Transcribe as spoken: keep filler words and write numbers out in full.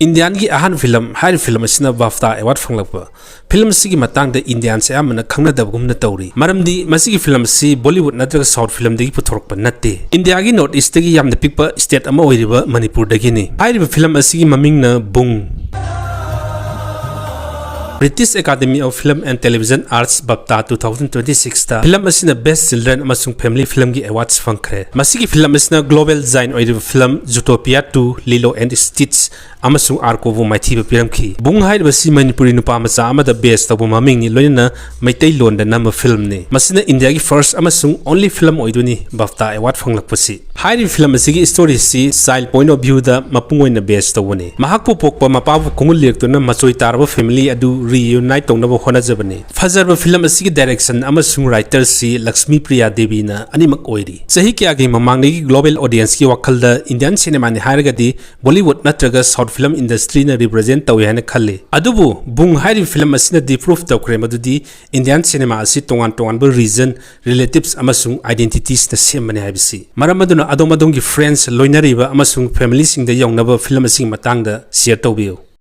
ꯏꯟꯗꯤꯌꯥꯟꯒꯤ ꯑꯍꯥꯟꯕ ꯐꯤꯂꯝ, ꯍꯥꯏꯔꯤꯕ ꯐꯤꯂꯝ ꯑꯁꯤꯅ ꯕꯥꯐꯇꯥ ꯑꯦꯋꯥꯔꯗ ꯐꯪꯂꯛꯄ꯫ ꯐꯤꯂꯝ ꯑꯁꯤꯒꯤ ꯃꯇꯥꯡꯗ ꯏꯟꯗꯤꯌꯥꯟꯁ ꯑꯌꯥꯝꯕꯅ ꯈꯪꯅꯗꯕꯒꯨꯝꯅ ꯇꯧꯔꯤ, ꯃꯔꯝꯗꯤ ꯃꯁꯤꯒꯤ ꯐꯤꯂꯝ ꯑꯁꯤ ꯕꯣꯂꯤꯋꯨꯗ ꯅꯠꯇ꯭ꯔꯒ ꯁꯥꯎꯠ ꯐꯤꯂꯝꯗꯒꯤ ꯄꯨꯊꯣꯔꯛꯄ ꯅꯠꯇꯦ꯫ ꯏꯟꯗꯤꯌꯥꯒꯤ ꯅꯣꯔꯠ ꯏꯁꯇꯒꯤ ꯌꯥꯝꯅ ꯄꯤꯛꯄ ꯁ꯭ꯇꯦꯠ ꯑꯃ ꯑꯣꯏꯔꯤꯕ ꯃꯅꯤꯄꯨꯔꯗꯒꯤꯅꯤ꯫ ꯍꯥꯏꯔꯤꯕ ꯐꯤꯂꯝ ꯑꯁꯤꯒꯤ ꯃꯃꯤꯡꯅ ꯕꯨꯡ꯫ British Academy of Film and Television Arts, BAFTA, two thousand twenty-six ꯇ ꯐꯤꯂꯝ ꯑꯁꯤꯅ Best Children ꯑꯃꯁꯨꯡ Family Film ꯒꯤ ꯑꯦꯋꯥꯔꯗꯁ ꯐꯪꯈ꯭ꯔꯦ꯫ ꯃꯁꯤꯒꯤ ꯐꯤꯂꯝ ꯑꯁꯤꯅ ꯒ꯭ꯂꯣꯕꯦꯜ ꯖꯥꯏꯟ ꯑꯣꯏꯔꯤꯕ film Zootopia two, Lilo and Stitch ꯑꯃꯁꯨꯡ ꯑꯥꯔꯀꯣꯕꯨ ꯃꯥꯏꯊꯤꯕ ꯄꯤꯔꯝꯈꯤ꯫ ꯕꯨꯡ ꯍꯥꯏꯔꯤꯕꯁꯤ ꯃꯅꯤꯄꯨꯔꯤ ꯅꯨꯄꯥ ꯃꯆꯥ ꯑꯃꯗ ꯕꯦꯁ ꯇꯧꯕ ꯃꯃꯤꯡꯅꯤ, ꯂꯣꯏꯅꯅ ꯃꯩꯇꯩꯂꯣꯟꯗ ꯅꯝꯕ ꯐꯤꯂꯝꯅꯤ꯫ ꯃꯁꯤꯅ ꯏꯟꯗꯤꯌꯥꯒꯤ ꯐꯥꯔꯁ ꯑꯃꯁꯨꯡ ꯑꯣꯟꯂꯤ ꯐꯤꯂꯝ ꯑꯣꯏꯗꯣꯏꯅꯤ BAFTA ꯑꯦꯋꯥꯔꯗ ꯐꯪꯂꯛꯄꯁꯤ꯫ ꯍꯥꯏꯔꯤꯕ ꯐꯤꯂꯝ ꯑꯁꯤꯒꯤ ꯁ꯭ꯇꯣꯔꯤꯁꯤ ꯆꯥꯏꯜ ꯄꯣꯏꯟ ꯑꯣꯐ ꯚ꯭ꯌꯨꯗ ꯃꯄꯨꯡ ꯑꯣꯏꯅ ꯕꯦꯁ ꯇꯧꯕꯅꯤ꯫ ꯃꯍꯥꯛꯄꯨ ꯄꯣꯛꯄ ꯃꯄꯥꯕꯨ ꯈꯣꯡꯒꯨꯜ ꯂꯤꯔꯛꯇꯨꯅ ꯃꯆꯣꯏ ꯇꯥꯔꯕ ꯐꯦꯃꯤꯂꯤ ꯑꯗꯨ ꯔꯤꯌꯨꯅꯥꯏꯠ ꯇꯧꯅꯕ ꯍꯣꯠꯅꯖꯕꯅꯤ꯫ ꯐꯖꯔꯕ ꯐꯤꯂꯝ ꯑꯁꯤꯒꯤ ꯗꯥꯏꯔꯦꯛꯁꯟ ꯑꯃꯁꯨꯡ ꯔꯥꯏꯇꯔꯁꯤ ꯂꯛꯁꯃꯤ ꯄ꯭ꯔꯤꯌꯥ ꯗꯦꯕꯤꯅ ꯑꯅꯤꯃꯛ ꯑꯣꯏꯔꯤ꯫ ꯆꯍꯤ ꯀꯌꯥꯒꯤ ꯃꯃꯥꯡꯗꯒꯤ ꯒ꯭ꯂꯣꯕꯦꯜ ꯑꯣꯗꯤꯌꯟꯁꯀꯤ ꯋꯥꯈꯜꯗ ꯏꯟꯗꯤꯌꯥꯟ ꯁꯤꯅꯦꯃꯥꯅꯤ ꯍꯥꯏꯔꯒꯗꯤ ꯕꯣꯂꯤꯋꯨꯗ ꯅꯠꯇ꯭ꯔꯒ ꯁꯥꯎꯠ ꯐꯤꯂꯝ ꯏꯟꯗꯁꯇ꯭ꯔꯤꯅ ꯔꯤꯄ꯭ꯔꯖꯦꯟ ꯇꯧꯏ ꯍꯥꯏꯅ ꯈꯜꯂꯤ꯫ ꯑꯗꯨꯕꯨ ꯕꯨꯡ ꯍꯥꯏꯔꯤꯕ ꯐꯤꯂꯝ ꯑꯁꯤꯅꯗꯤ ꯄ꯭ꯔꯨꯐ ꯇꯧꯈ꯭ꯔꯦ ꯃꯗꯨꯗꯤ ꯏꯟꯗꯤꯌꯥꯟ ꯁꯤꯅꯦꯃꯥ ꯑꯁꯤ ꯇꯣꯉꯥꯟ ꯇꯣꯉꯥꯟꯕ ꯔꯤꯖꯟ, ꯔꯤꯂꯦꯇꯤꯚꯁ ꯑꯃꯁꯨꯡ ꯑꯥꯏꯗꯦꯟꯇꯤꯇꯤꯁꯅ ꯁꯦꯝꯕꯅꯤ ꯍꯥꯏꯕꯁꯤ꯫ ꯃꯔꯝ ꯑꯗꯨꯅ ꯑꯗꯣꯝ ꯑꯗꯣꯝꯒꯤ ꯐ꯭ꯔꯦꯟꯁ, ꯂꯣꯏꯅꯔꯤꯕ ꯑꯃꯁꯨꯡ ꯐꯦꯃꯤꯂꯤꯁꯤꯡꯗ ꯌꯧꯅꯕ ꯐꯤꯂꯝ ꯑꯁꯤꯒꯤ ꯃꯇꯥꯡꯗ ꯁꯤꯌꯔ ꯇꯧꯕꯤꯌꯨ꯫